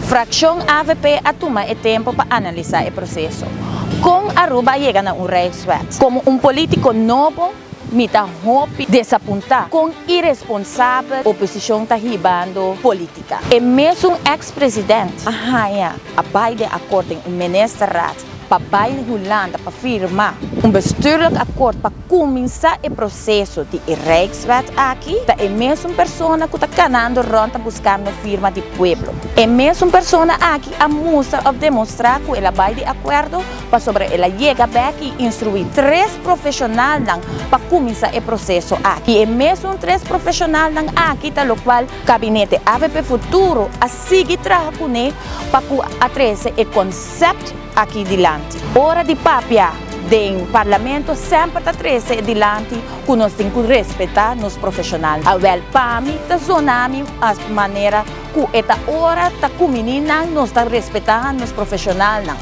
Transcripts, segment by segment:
Fraccion avp a tuma e tempo pa analisa e proceso. Con Aruba a yega na un Rijkswet? Como un politico nobo mi ta hopi desapunta con iresponsabel oposicion ta hibando politica. E mesun ex president a haya a bay den acord den un ministerraad pa bay Hulanda pa firma un bestuurlijk akkoord pa kuminsá e proseso di e Rijkswet aki, ta e mesun persona ku ta kanando rònt ta buskando firma di pueblo. E mesun persona aki a mustra òf demostrá ku el a bai di akuerdo pasobra el a yega bèk i instruí tres profeshonalnan pa kuminsá e proseso aki. I e mesun tres profeshonalnan aki ta lokual Gabinete avp Futuro a sigui traha kuné pa ku a trese e konsèpt aki dilanti. Ora di papia den Parlamento semper ta trese dilanti ku nos tin ku respetá nos profeshonalnan. Awèl pa mi ta zona mi as manera ku e ta ora ta kuminí nan nos ta respetá nos profeshonalnan.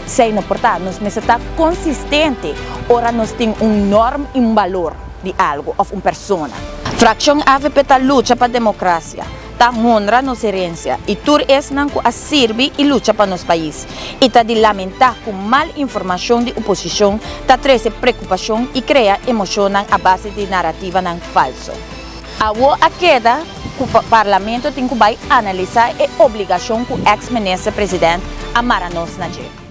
Esei no por ta. Nos mester ta konsistente ora nos tin un norm i un balor di algu òf un persona. Frakshon avp ta lucha pa demokrasia. Ta honra nos herencia y tur esnan cu a sirbi y lucha pa nos pais. Y ta di lamenta cu mal informacion di oposicion ta trece preocupacion y crea emocionnan a base di narativanan falso. Awo a keda cu Parlamento tin cu bay analisa e obligacion cu ex Minister President a mara nos na dje.